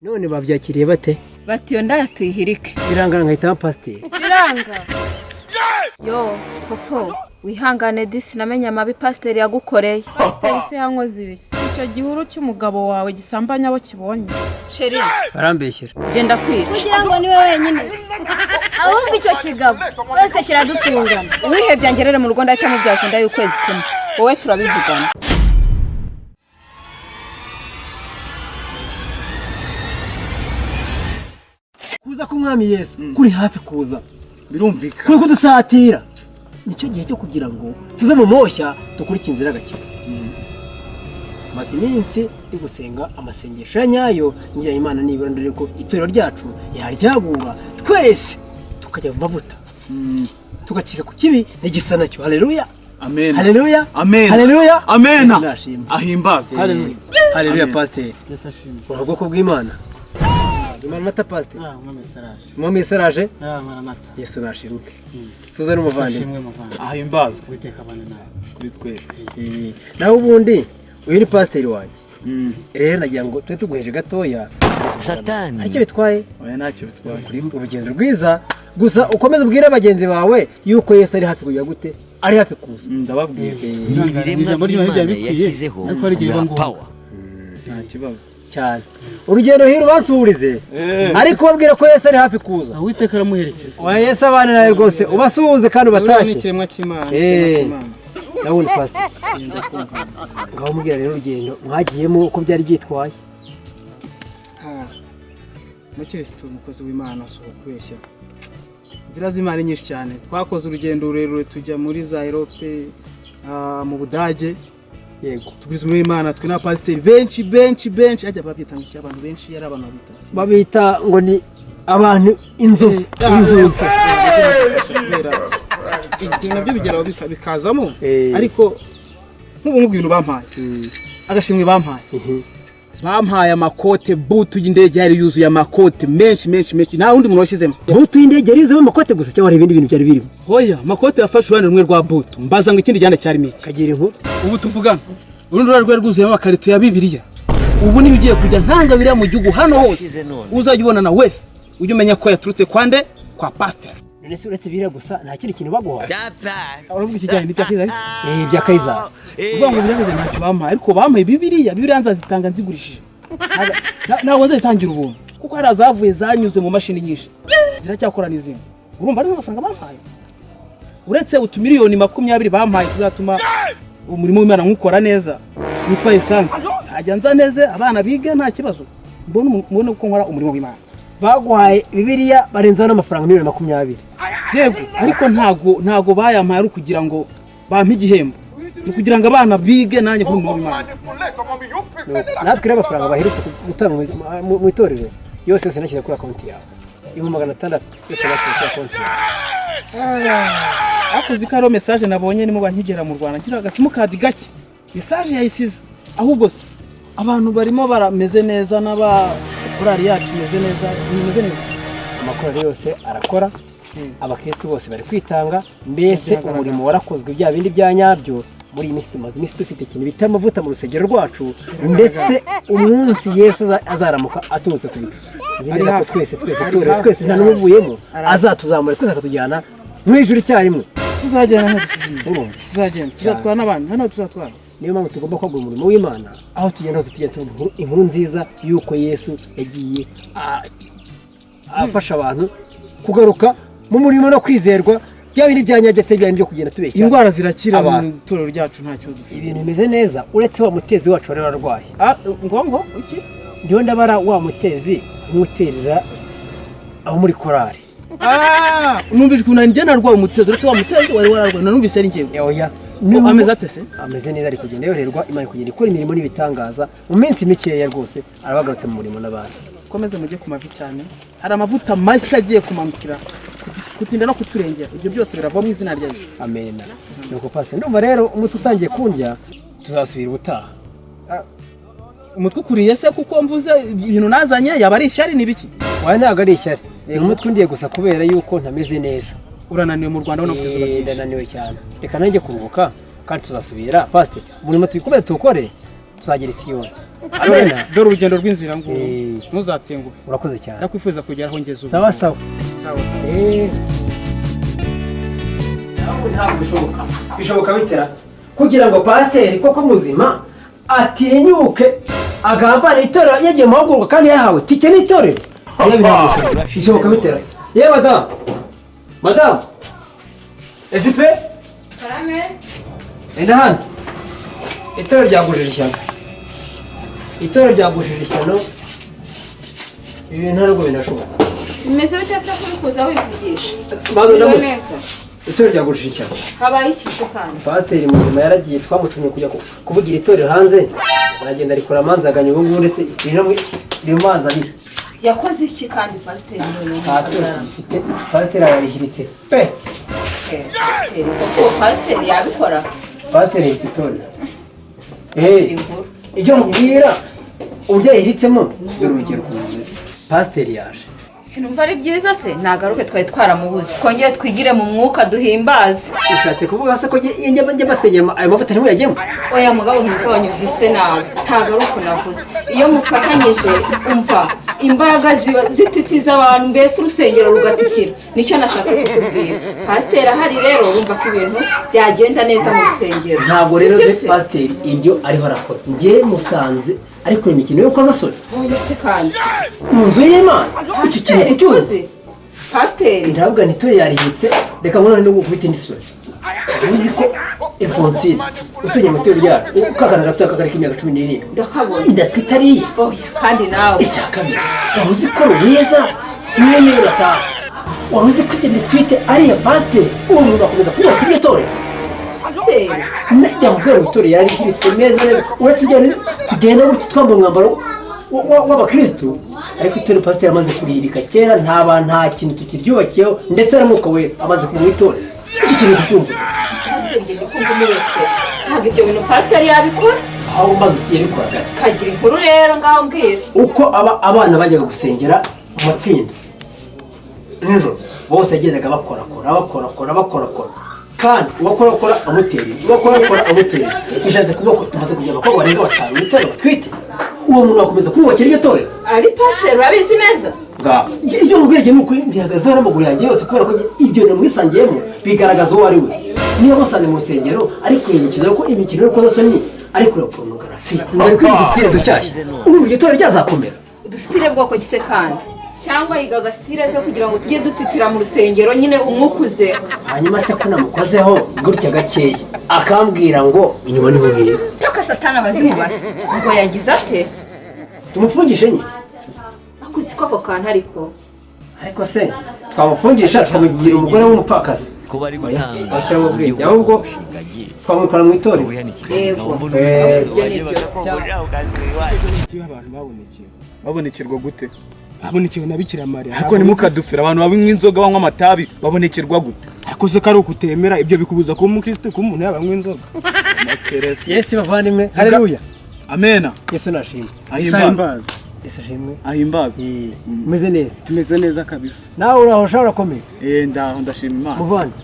None babyakiriye bate? Bati iyo ndaya tuyihirike. Birangana nkahitamo pasiteri. Biranga yo fofo, wihangane disi, namenye amabi pasiteri yagukoreye. Pasiteri se yankoze ibiki? Si icyo gihuru cy'umugabo wawe gisambanya abo kibonye? Chérie. Barambeshyera. Genda kwica. Kugira ngo niwe wenyine se? Ahubwo icyo kigabo twese kiradutungana. Uwihebye angerere mu rugo, ndahita mubyaza inda y'ukwezi kumwe. Wowe turabivugana. Kuza k'Umwami Yesu kuri hafi kuza. Birumvikana. Kuri kudusatira, nicyo gihe cyo kugira ngo tuve mu moshya, dukurikire inzira y'agakiza. Maze iminsi ndi gusenga amasengesho ya nyayo, ngira Imana nibura ndore ko itorero ryacu yaryagura, twese tukajya mu mavuta, tugacika ku kibi n'igisa nacyo. Haleluya! Amen. Haleluya! Amen. Haleluya! Amen. Yesu nashimwe. Ahimbazwe. Haleluya, haleluya! Amen. Pasiteri, uri ubwoko bw'Imana. Imana mata, pasiteri, Umwami Yesu araje. Yesu nashimwe. Suza n'umuvandimwe. Ahimbazwe kuri twese. Naho ubundi uyu ni pasiteri wanjye. Rero nagira ngo tube tuguheje gatoya. Satani. Aricyo bitwaye? Oya, ntacyo bitwaye. Kuri urugendo rwiza gusa, ukomeze ubwire bagenzi bawe yuko Yesu ari hafi kujya gute, ari hafi kuza. Ndababwira. Ni ibiremwa by'Imana yashyizeho nka power. Nta kibazo. Cyane, urugendo hiro ubasuhurize, ariko ubabwira ko Yesu ari hafi kuza. Uwiteka aramuherekeza. Oya, Yesu abana nawe rwose, ubasuhuze kandi Uriya ni ubatashye. ikiremwa cy'Imana, Eh. ikiremwa cy'Imana. Ndabona pasiteri, ngaho mubwira rero urugendo mwagiyemo uko byari byitwaye. Mukirisitu, umukozi w'Imana, si ukubeshya, inzira z'Imana ni nyinshi cyane. Twakoze urugendo rurerure tujya muri za Europe, mu Budage. Tugwiza umurimo w'Imana twe n'abapasiteri benshi benshi benshi, ajya babyita ngo iki, abantu benshi, yari abantu babita sinzi. Babita ngo ni abantu inzovu. Inzovu. Kubera ibyo nabyo bigeraho bikazamo. Eh. Ariko nk'ubu ngubu ibintu bampaye, agashimwe bampaye, bampaye amakote. Butu y'indege yari yuzuye amakote menshi menshi menshi, nta wundi muntu washyizemo. Butu y'indege yari yuzuyemo amakote gusa cyangwa hari ibindi bintu byari birimo? Hoya, amakote yafashe uruhande rumwe rwa butu. Mbaza ngo ikindi gihande cyarimo iki? Kagira inkuru. Ubu tuvugana, urundi ruhande rwari rwuzuyemo amakarito ya Bibiliya. Ubu niyo ugiye kujya ntanga Bibiliya mu gihugu hano hose, uzajya ubonana wese ujye umenya ko yaturutse kwa nde? Kwa pasiteri. None se uretse biriya gusa nta kindi kintu baguha? Uravuga ikijyanye n'ibya Kayizari se? Eh, ibya Kayizari. Uvuga ngo birabuze, ntacyo bampaye, ariko bampaye Bibiliya. Bibiliya nzazitanga nzigurishije. Ntabwo nzazitangira ubuntu, kuko hari azavuye zanyuze mu mashini nyinshi, ziracyakora n'izindi. Urumva ari amafaranga bampaye, uretse utumiliyoni 20 bampaye tuzatuma umurimo w'Imana nkukora neza, witwa essence, nzajya nza neze abana bige nta kibazo, mbone uko nkora umurimo w'Imana. Baguhaye Bibiliya, barenzaho n'amafaranga miliyoni 20. Yego, ariko ntago bayampaye ari ukugira ngo bampe igihembo, ni ukugira ngo abana bige nanjye nkore umurimo w'Imana. Natwe rero amafaranga baherutse gutanga mu itorero yose yose nashyize kuri konti yawe, 600,000 yose nashyize kuri konti yawe. Ariko uzi ko hariho message nabonye nimuba nkigera mu Rwanda, ngira agasimukadi gake, message yayisize. Ahubwo se abantu barimo barameze neza, n'abakorari yacu imeze neza, imeze neza? Amakorali yose arakora, abakristo bose bari kwitanga, mbese umurimo warakozwe bya bindi bya nyabyo. Muri iyi minsi tumaze iminsi dufite ikintu bita amavuta mu rusengero rwacu, ndetse umunsi Yesu azaramuka aturutse ku bicu, nzi neza ko twese twese torero twese nta n'umwe uvuyemo, azatuzamura twese akatujyana mu ijuru icyarimwe. Tuzagenda nta dusize. Urumva? Tuzagenda, tuzatwara n'abandi hano, tuzatwara. Niyo mpamvu tugomba kwagura umurimo w'Imana aho tugenda hose, tujya tuvuga inkuru nziza y'uko Yesu yagiye afasha abantu kugaruka mu murimo no kwizerwa, bya bindi bya nyabyo, atari bya bindi byo kugenda tubeshya Indwara zirakira mu abantu. itorero ryacu, nta kibazo dufite. Ibintu bimeze neza uretse wa mutezi wacu wari wararwaye. Ah, ngo iki? Ndiho ndabara wa mutezi nk'uterera abo muri korari. Ah, numvise ukuntu njye narwaye umutezi, uretse wa mutezi wari wararwaye, nanumvise ari njyewe. Oya. Ngo ameze ate se? Ameze neza, ari kugenda yoroherwa. Imana iri kugenda ikora imirimo n'ibitangaza. Mu minsi mikeya rwose arabagarutse mu murimo n'abandi. Komeze mujye ku mavi cyane, hari amavuta mashya agiye kumanukira, kutinda no kuturengera, ibyo byose birava mu izina rya Yesu. Amena. Nuko pastor, ndumva rero umutwe utangiye kundya, tuzasubira ubutaha. Umutwe ukuriye se kuko mvuze ibintu nazanye? Yaba ari ishyari? Ni biki? Wawe ntabwo ari ishyari, ni umutwe undiye gusa kubera yuko ntameze neza. Urananiwe mu Rwanda, ubona ufite izuba ryinshi. Ndananiwe cyane, reka nanjye kuruhuka kandi tuzasubira. Pastor, umurimo tuyikomeze tuwukore. Tuzagera i Siyoni. Amena. Dore urugendo rw'inzira nguru. Eh. Ntuzatenguhe. Urakoze cyane. Ndakwifuza kugera aho ngeze ubu. Sawa sawa. Sawa sawa. Ntabwo, ntabwo bishoboka. Bishoboka bitera kugira ngo pasiteri koko muzima atinyuke agambane itorero, yagiye mu mahugurwa kandi yahawe tike n'itorero? Yewe, ntabwo bishoboka. Bishoboka bitera? Yewe madamu, madamu Esipe. Karame. Enda hano. Itorero ryagujije ishyano, itorero ryagujije ishyano. Ibi bintu ntabwo binashoboka. Bimeze bite se kuri kuza wivugisha? Bazo Biriwe ndamutse. neza. Itorero ryagujije ishyano. Habaye iki se kandi? Pasiteri muzima yaragiye, twamutumye kujya kuvugira itorero hanze, aragenda arikora amanzaganya. Ubu ngubu ndetse riri no riri mu mazi abira. Yakoze iki kandi pasiteri noneho? Nta torero tugifite, pasiteri ararihiritse pe. Pasiteri, uwo pasiteri yabikora? Pasiteri yahiritse itorero. Eh, Inkuru. Ibyo nkubwira, uburyo yahiritsemo, dore urugero ukuntu bimeze. Pasiteri yaje. Sinumva ari byiza se, nagaruke, twari twaramubuze, twongere twigire mu mwuka, duhimbaze. Ushatse kuvuga se ko njye mbasengera ayo mavuta ntimuyajyemo? Oya mugabo, ntumva, wanyumvise nabi, ntabwo ari uko navuze. Iyo mufatanyije, umva, imbaraga ziba zititiza abantu, mbese urusengero rugatikira. Nicyo nashatse kukubwira. Pasiteri ahari rero, urumva ko ibintu byagenda neza mu rusengero. Ntabwo rero Sibyo ze se? Pasiteri ibyo ariho arakora, njye musanze ari kureba imikino y'urukozasoni. Oya se kandi. Mu nzu y'Imana, icyo kintu Pasiteri kucyumva. tuzi pasiteri. Ndavuga nti itorero yarihitse. Reka none no gukubita indi sura. Uzi ko Alphonsine usenya mu itorero ryacu, kakana gatoya kakari k'imyaka 17, Ndakabona. inda twita ariye? Oya kandi nawe. Icya kabiri, wari uzi ko Ruwiza mwene Yonatani, wari uzi ko ibyo bitwite ari iya pasiteri? Uwo muntu akomeza kubaka iryo torero? Pasiteri. Najya mubwira ngo itorero yarihiritse neza neza. Uretse ibyo tugenda gutya twambaye umwambaro w'abakirisitu, ariko itorero pasiteri amaze kurihirika kera. Nta bantu, nta kintu tukiryubakiyeho, ndetse n'umwuka we amaze kuba mu itorero. Icyo kintu kucyumva. Pasiteri ngenda kumva umubeshyera, ntabwo ibyo bintu pasiteri yabikora. Aho maze yabikoraga. Kagira inkuru rero, ngaho mbwira. Uko aba abana bajyaga gusengera mu matsinda nijoro, bose yagendaga bakorakora, bakorakora, bakorakora, kandi uwakorakora amutera inda, uwakorakora amutera inda. Bishatse kuvuga ko tumaze kugira abakobwa barenga batanu mu itorero batwite. Uwo muntu wakomeza kumwubakira iryo torero? Ari pasiteri, urabizi neza? Ngaho ibyo nkubwira ni ukuri, mbihagazeho n'amaguru yanjye yose, kubera ko ibyo namwisangiyemo bigaragaza uwo ari we. Niba musanze mu rusengero ari kureba ko imikino y'urukozasoni, ari kureba porunogarafi, bari kwiga udusitire dushyashya, urumva iryo torero ryazakomera? Udusitire bwoko ki se kandi? Cyangwa yiga agasitire ze kugira ngo tujye dutitira mu rusengero nyine, umwuka uze. Hanyuma se ko namukozeho gutya gakeya, akambwira ngo inyuma niho heza? Toka satani, abazimu bashya! Ngo yagize ate? Tumufungishe nye. Akuzi ko ako kantu ariko. Ariko se twamufungisha tukamugira umugore w'umupfakazi? Ko bari gutanga Bashyiramo ubwenge, ahubwo twamwikora mu itorero. Yego. Eh. Ibyo ni byo. Iyo abantu babonekewe. Babonekerwa gute? Babonekewe na Bikira Mariya. Ariko ntimukadufire, abantu banywa inzoga, banywa amatabi, babonekerwa gute? Ariko se ko ari ukutemera, ibyo bikubuza kuba umukristo, kuba umuntu yaba anywa inzoga? Makeresi. Yesu, bavandimwe, haleluya! Amena. Yesu nashimwe. Ahimbazwe. Yesu ashimwe. Ahimbazwe. Umeze neza? Tumeze neza kabisa. Nawe uraho ushobora urakomeye? Eh, ndaho, ndashima Imana. Muvandi,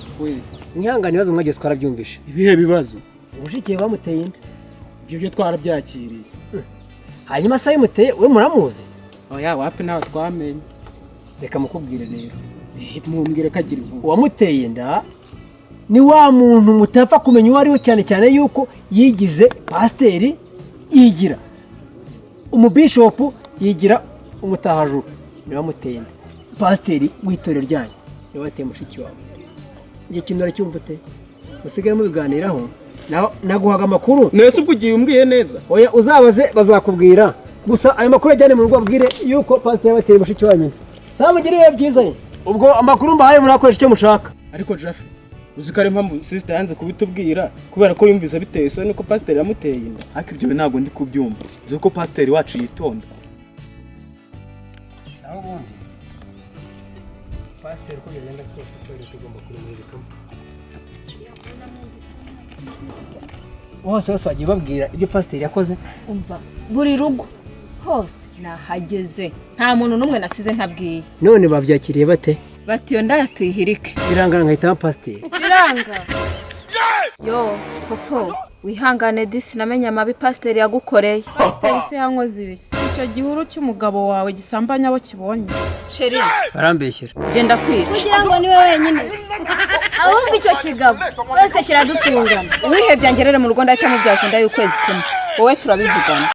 mwihangane, ibibazo mwagiye twarabyumvishe. Ibihe bibazo? Ubushikiye bamuteye inda. Ibyo byo twarabyakiriye. Hanyuma se wayimuteye we muramuzi? Oya, wapi, ntawe twamenye. Reka mukubwire rero. Mumbwire ko agira inkuru. Uwamuteye inda ni wa muntu mutapfa kumenya uwo ari we, cyane cyane yuko yigize pasiteri, yigira umubishopu, yigira umutahajuru. Niwe wamuteye inda. Pasiteri w'itorero ryanyu niwe wateye mushiki wawe. Icyo kintu uracyumva ute? Musigare mubiganiraho. Naguhaga amakuru. Nese ubwo ugiye umbwiye neza? Oya, uzabaze bazakubwira. Gusa ayo makuru ajyane mu rugo, abwire yuko pasiteri yabateye mushiki wanyu. Sawa, mugire ibihe byiza ye. Ubwo amakuru mbahaye murakoresha icyo mushaka. Ariko Jafe, uzi ko ari impamvu sister yanze kubitubwira, kubera ko yumvise biteye isoni ko pasiteri yamuteye inda? Ariko ibyo ntabwo ndi kubyumva. Nzi ko pasiteri wacu yitonda. Naho ubundi pasiteri, uko byagenda kose, itorero tugomba kurimuririkamo. Hose hose wagiye ubabwira ibyo pasiteri yakoze? Umva, buri rugo hose nahageze, nta muntu n'umwe nasize ntabwiye. None babyakiriye bate? Bati iyo ndaya tuyihirike. Birangana nkahitamo pasiteri. Biranga. Yo fofo. Wihangane disi, namenye amabi pasiteri yagukoreye. Pasiteri se yankoze ibiki? Si icyo gihuru cy'umugabo wawe gisambanya abo kibonye. Chéri, Barambeshyera. genda kwica. Kugira ngo niwe wenyine se? Ahubwo icyo kigabo twese kiradutungana. Uwihebye angerere mu rugo, ndahita mubyaza inda y'ukwezi kumwe. Wowe turabivugana.